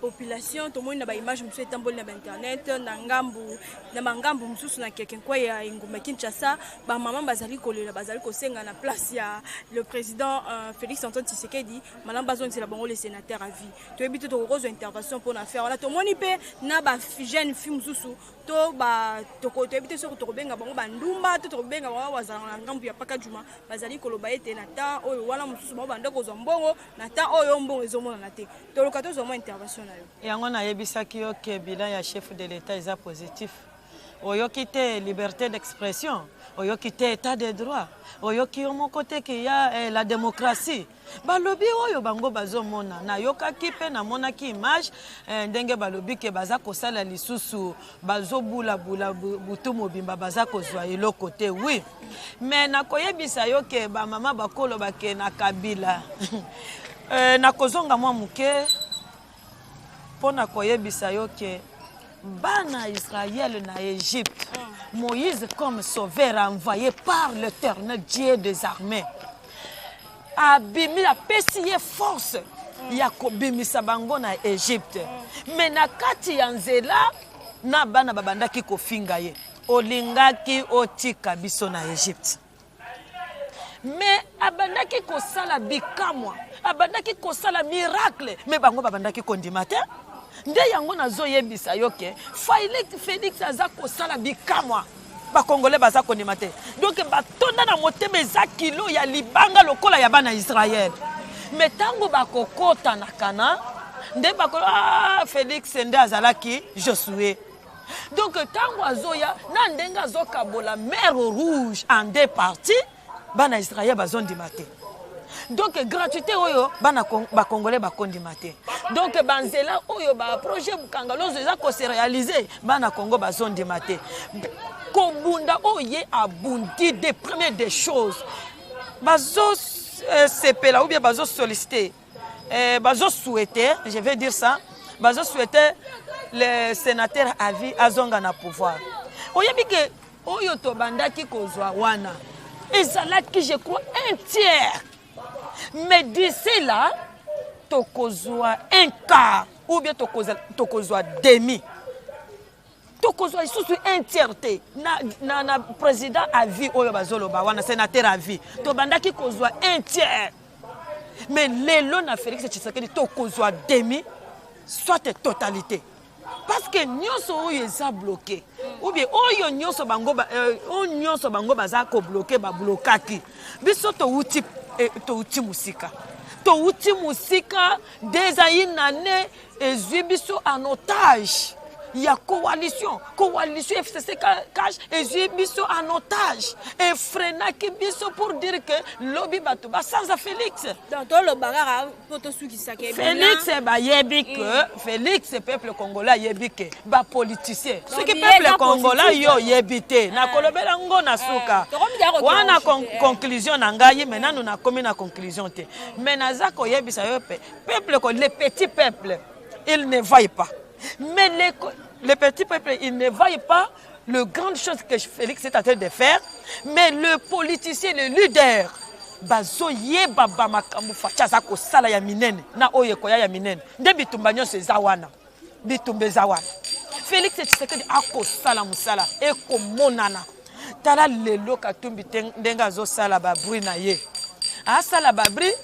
population, tomoni na baimage mosusu etamboli na bainternet, na ngambu na bangambu mosusu na kekenkwa ya engumba Kinshasa, bamama bazali kolela, bazali kosenga na place ya le président Félix Antoine Tshisekedi malamu bazongisela bango les sénateurs à vie. Toyebi te, tokokozwa intervention mpona affaire wana. Tomoni mpe na bajeune fille mosusu to toyebi te soki tokobenga bango bandumba to tokobenga bango bazalaka na ngambu ya Paka Juma, bazali koloba ete na temps oyo wana mosusu bango banda kozwa mbongo, na temps oyo mbongo ezomonana te. te. Toluka tozwa mwa intervention na yo. Yango nayebisaki yo ke bilan ya chef de l'État eza positif. Oyoki te liberté d'expression, oyoki te état de droit, oyoki yo moko te ke ya la démocratie. Balobi oyo bango bazomona, nayokaki mpe namonaki image ndenge balobi ke baza kosala lisusu, bazobulabula butu mobimba, baza kozwa eloko te. Oui, mais nakoyebisa yo ke bamama bakoloba ke na Kabila nakozonga mwa moke mpo na koyebisa yo ke bana Israël na Égypte, Moïse comme sauveur envoyé par l'Éternel Dieu des armées abimi, apesi ye force ya kobimisa bango na Égypte. Mais na kati ya nzela na bana babandaki kofinga ye: "Olingaki otika biso na Égypte." Mais abandaki kosala bikamwa, abandaki kosala miracle, mais bango babandaki kondima te. Nde yango nazoyebisa yo ke Félix aza kosala bikamwa, bakongolais baza kondima te. Donc batonda na motema, eza kilo ya libanga lokola ya bana Israele. Mais ntango bakokota na Kana nde bako ah, Félix nde azalaki Josue. Donc ntango azoya na ndenge azokabola mer Rouge en deux parties, bana Israel bazondima te. Donc gratuité oyo bana bakongolais bakondima te. Donc banzela oyo, baprojet Bukangalozo eza kose réaliser, bana Congo bazondima te. Kobunda oyo ye abundi, de première des choses, bazosepela ou bien bazosolliciter, bazosouhaiter, je vais dire ça, bazosouhaiter le sénateur à vie azonga na pouvoir. Oyebi ke oyo tobandaki kozwa wana ezalaki, je crois, un tiers, mais d'ici là tokozwa un quart ou bien tokozwa demi, tokozwa lisusu un tiers te. Na président à vie oyo bazoloba wana, sénateur à vie, tobandaki kozwa un tiers, mais lelo na Félix Tshisekedi tokozwa demi soit totalité, parce que nyonso oyo eza bloqué ou bien oyo nyonso bango oyo nyonso bango baza kobloquer, bablokaki biso. Touti mosika, touti mosika. Déjà une année ezwi biso en otage ya coalition FCC CACH, ezwi biso en otage, efreinaki biso pour dire que lobi bato basanza Félix. Donc toloba kaka mpo tosukisaka. Félix, bayebi ke Félix, peuple congolais ayebi ke bapoliticien, soki peuple congolais yo oyebi te, nakolobela ngo na suka wana conclusion na ngai. Mais nanu nakomi na conclusion te, mais naza koyebisa yo pe peuple, le petit peuple, il ne voit pas, mais le petit peuple, il ne voit pas le grande chose que Félix est en train de faire. Mais le politicien, le leader, bazoyeba bamakambo Fatshi aza kosala ya minene na oyo ekoya ya minene. Nde bitumba nyonso eza wana, bitumba eza wana. Félix Tshisekedi akosala mosala ekomonana. Tala lelo Katumbi ndenge azosala babruit na ye, asala babruit,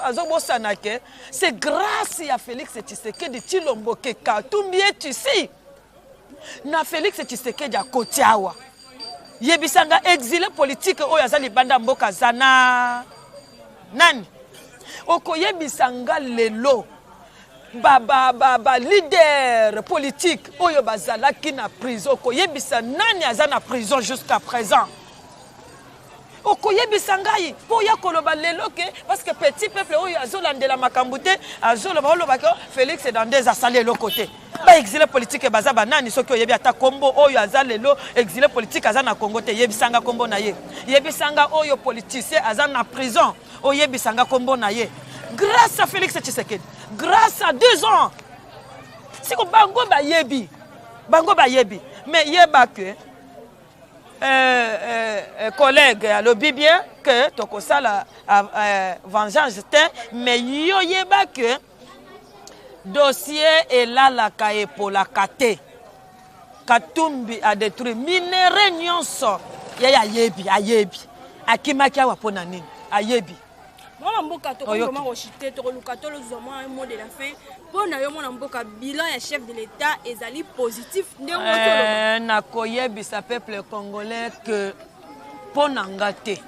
azobosana ke c'est grâce ya Félix Tshisekedi Tshilombo ke Katumbi etusi na Félix Tshisekedi akoti awa. Yebisanga exilé politique oyo aza libanda mboka aza na nani? Okoyebisa nga lelo ba leader politique oyo bazalaki na prison, okoyebisa nani aza na prison jusqu'à présent? Okoyebisa ngai mpo oya koloba lelo ke parce que petit peuple oyo azolandela makambo te, azoloba, olobaki Félix dans deux asali eloko te. Baexilé politique baza banani? Soki oyebi ata kombo oyo aza lelo exilé politique aza na Congo te, yebisanga kombo na ye. Yebisanga oyo politicien aza na prison, oyebisanga kombo na ye. Grâce à Félix Tshisekedi, grâce à 2 ans siko, bango bayebi, bango bayebi. Mais yeba ke collègue alobi bien que tokosala vengeance te, mais yo yeba ke dossier elalaka, epolaka te. Katumbi adétruire minerais nyonso ye ayebi, ayebi akimaki awa mpo na nini, ayebi. Mwana mboka, tokoma kochuter, tokoluka tolozwa mwa mot de la fin mpo na yo. Mwana mboka, bilan ya chef de l'État ezali positif ndenge? Nakoyebisa peuple congolais que mpo na nga te,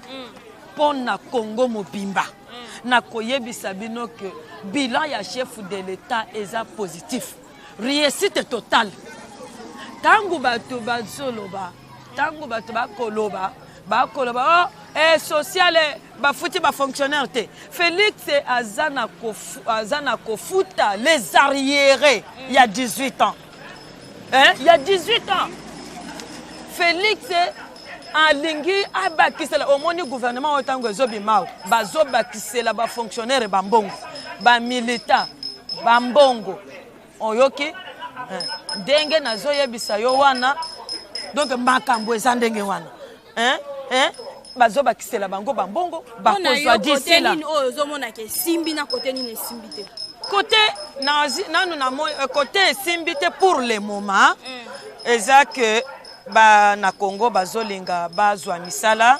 mpo na Congo mobimba. Nakoyebisa bino ke bilan ya chef de l'État eza positif, réussite totale. Ntango bato bazoloba, ntango bato bakoloba, bakoloba: "Oh, eh, social bafuti bafonctionnaire te." Félix aza na kofuta les arriérés ya 18 ans, hein? Ya 18 ans, Félix alingi abakisela. Omoni gouvernement oyo, ntango ezobima awa, bazobakisela bafonctionnaire bambongo, bamilitant bambongo. Oyoki ndenge nazoyebisa yo wana? Donc makambo eza ndenge wana, hein? Hein? Bazobakisela bango bambongo, bakozwa d'ici là. Nini oyo ozomonaka esimbi na kote nini esimbi te? Kote nanu na kote esimbi te pour le moment eza ke na Congo bazolinga bazwa misala,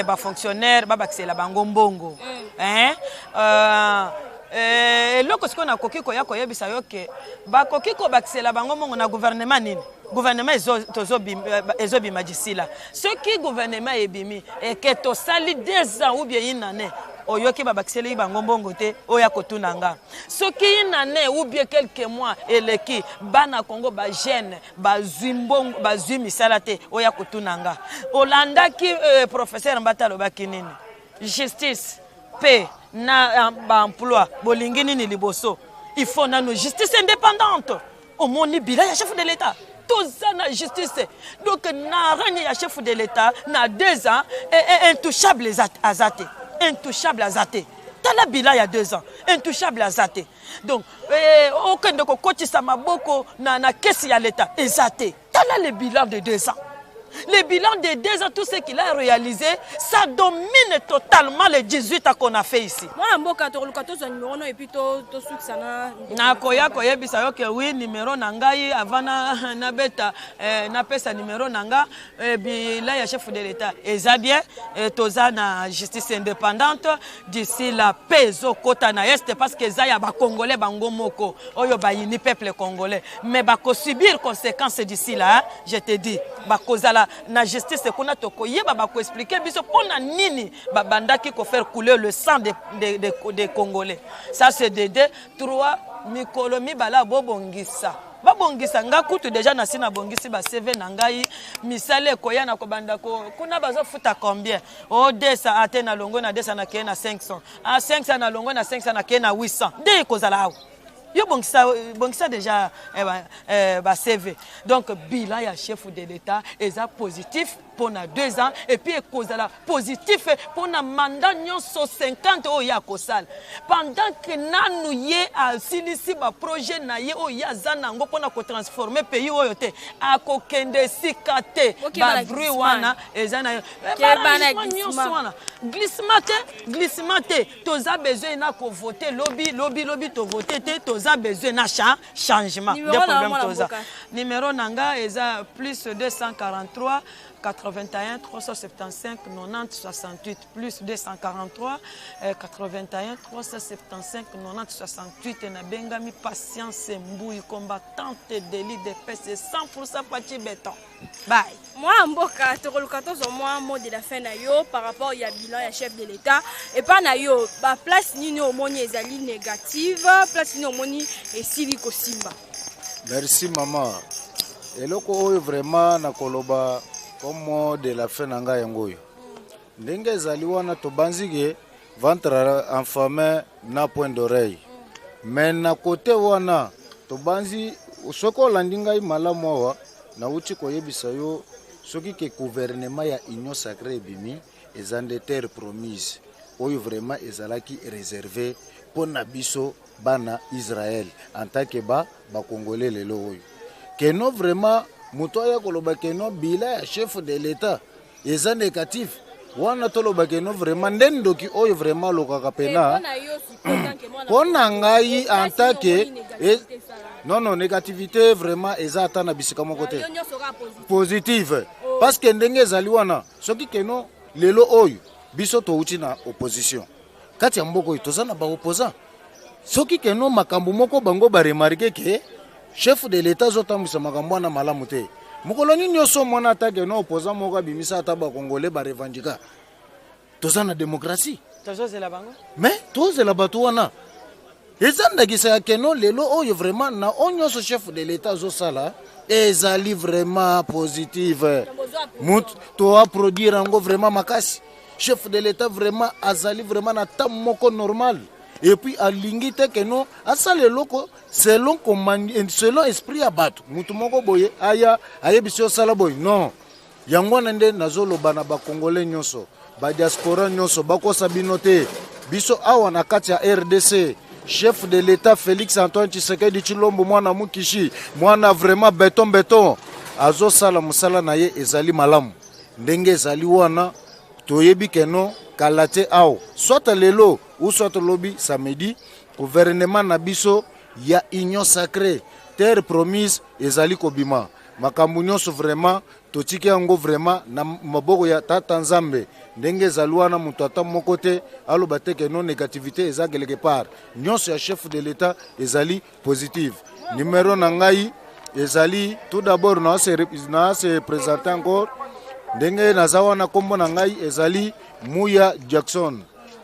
bafonctionnaire babakisela bango mbongo, eh? Eloko sikoyo nakoki koya koyebisa yo ke bakoki kobakisela bango mbongo na gouvernement nini? Gouvernement ezobima d'ici là. Soki gouvernement ebimi eke tosali 2 ans ou bien une année, oyoki babakiseli bango mbongo te, oyo akotuna nga. Soki une année ou bien quelques mois eleki, bana Congo, bajeune bazwi mbongo, bazwi misala te, oyo akotuna nga. Olandaki professeur Mbata alobaki nini? Justice mpe na baemploi, bolingi nini liboso? Il faut nano justice indépendante. Omoni bilan ya chef de l'État, toza na justice. Donc na règne ya chef de l'État na 2 ans, intouchable aza te, intouchable aza te. Tala bilan ya 2 ans, intouchable aza te. Donc okende kokotisa maboko na caisse ya l'État eza te. Tala le bilan de 2 ans. Le bilan de 2 ans, tout ce qu'il a réalisé, ça domine totalement les 18 ans qu'on a fait ici. Mwana mboka, tokoluka tozwa numéro no et puis tosukisa na Nakoya koyebisa yo ke oui, numéro na ngai, avant nabeta, napesa numéro na nga. Bilan ya chef de l'État eza bien, toza na justice indépendante. D'ici la paix ezokɔta na Est, parce que eza ya bacongolais bango moko oyo bayini peuple congolais, mais bakosubir conséquence d'ici là, hein, je te dis. Bakozala na justice kuna, tokoyeba, bakoexpliquer biso mpo na nini babandaki kofaire couler le sang de Congolais. Ça, c'est de deux. Trois, mikolo mibale, bobongisa, babongisa. Nga kutu déjà nasi nabongisi baCV na ngai. Misala ekoya na kobanda kuna bazofuta combien? O 200 ate na longo na 200, nakeye na 500, a 500 na longo na 500, nakeye na 800. Nde ekozala awa. Yo bongisa, bongisa déjà ba CV. Donc bilan ya chef de l'État eza positif mpona 2 ans, et puis ekozala positif mpona mandat nyonso 50 oyo ye akosala, pendant ke nanu ye asilisi baprojet na ye oyo ye aza nango mpona kotransformer pays oyo te. Akokende esika te. Babruit wana eza na nyonso wana, glissement te, glissement te. Toza besoin na kovote lobi, lobi, lobi tovote te. Toza besoin na changement de problème. Toza numéro na nga eza plus 243 81 375 90 68, plus 243 81 375 90 68. Nabengami Patience Mbui, combattante de l'UDPS, 100% Fatshi Béton. Bye. Mwana mboka, tokoluka tozwa mwa mot de la fin na yo par rapport ya bilan ya chef de l'État. Epa na yo, baplace nini omoni ezali négative, place nini omoni esili kosimba? Merci mama. Eloko oyo vraiment nakoloba comme mot de la fin na ngai, yango oyo ndenge ezali wana: tobanzi ke ventre affamé n'a point d'oreille, mais na kote wana tobanzi, soki olandi ngai malamu awa, nauti koyebisa yo, soki ke gouvernement ya Union sacrée ebimi, eza nde terre promise oyo vraiment ezalaki réservé mpo na biso bana Israel en tant que ba bacongolais. Lelo oyo keno vraiment moto aya koloba keno bilan ya chef de l'État eza négatif wana, toloba keno vraiment nde ndoki oyo vraiment alokaka pena. Mpo na ngai en tant que, non, négativité vraiment eza ata na bisika moko te, positive. Parce que ndenge ezali wana, soki keno lelo oyo biso touti na opposition kati ya mboka oyo, toza na baopposant, soki keno makambo moko bango baremarquer ke chef de l'État azotambwisa makambo wana malamu te, mokolo nini nyonso omona ata keno opposant moko abimisa ata bacongolais barevendiquer? Toza na démocratie. Tozozela bango. Mais tozela bato wana, eza ndakisa ya keno lelo oyo vraiment na oyo nyonso chef de l'État azosala ezali vraiment positive. Mutu toaproduire yango vraiment makasi. Chef de l'État vraiment azali vraiment na temps moko normal et puis alingi te keno asala eloko selon commande, selon esprit ya bato. Mutu moko boye aya ayebisi osala boye, non. Yango wana nde nazoloba na Bakongolais nyonso, badiaspora nyonso, bakosa bino te. Biso awa na kati ya RDC, chef de l'État Félix Antoine Tshisekedi Tshilombo, mwana mukishi, mwana vraiment beton beton, azosala mosala na ye, ezali malamu ndenge ezali wana. Toyebi keno kala te awa, soit lelo ou soit lobi samedi, gouvernement na biso ya Union sacrée, terre promise ezali kobima. Makambo nyonso vraiment totiki yango vraiment na maboko ya Tata Nzambe. Ndenge ezali wana, moto ata moko te aloba te ke non, négativité eza quelque part. Nyonso ya chef de l'État ezali positive. Numéro na ngai ezali, tout d'abord na se présenter encore ndenge naza wana. Nkombo na ngai ezali Muya Jackson,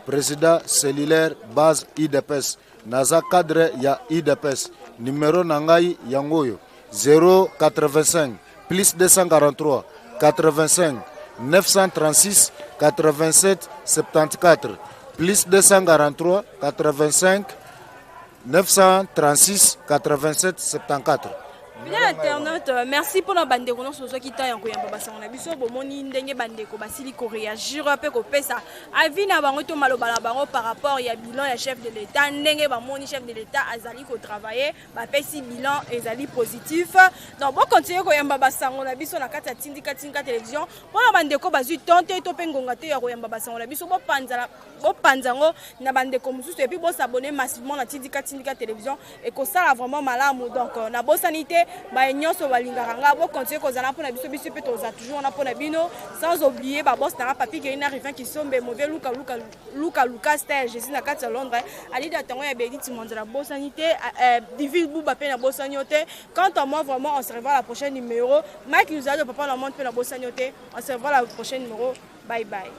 président cellulaire base UDPS. Naza cadre ya UDPS. Numéro na ngai yango oyo: 085 plus 243 85 936 87 74, plus 243 85 936 87 74. Bien, internaute, merci mpona bandeko nyonso ozwaki ntan ya koyamba basango na biso. Bomoni ndenge bandeko basili koréagir mpe kopesa avis na bango to maloba na bango par rapport ya bilan ya chef de l'État, ndenge bamoni chef de l'État azali kotravailler. Bapesi bilan ezali positif. Donc bokontinue koyamba basango na biso na kati ya Tindika Tindika Télévision. Mpona bandeko bazwi ton te to mpe ngonga te ya koyamba basango na biso, bopanza yango na bandeko mosusu et puis bos'abonner massivement na Tindika Tindika Télévision, ekosala vraiment malamu. Donc nabosani te baye nyonso balingaka nga, bokontinue kozala mpona biso, biso mpe toza toujours wana mpona bino. Sans oublier babos nanga, Papi Gerina, Rivin Kisombe, Mauvais Luka Luka Luka Luka Star Jésus na kati ya Londres, Alida Tango ya Bediti Monzela, bosani te Divine Buba mpe nabosani yo te. Quant à moi, vraiment, on se revoit la prochaine numéro. Mike Luzado, papa na monde, mpe nabosani yo te. On se revoit la prochaine numéro. Bye bye.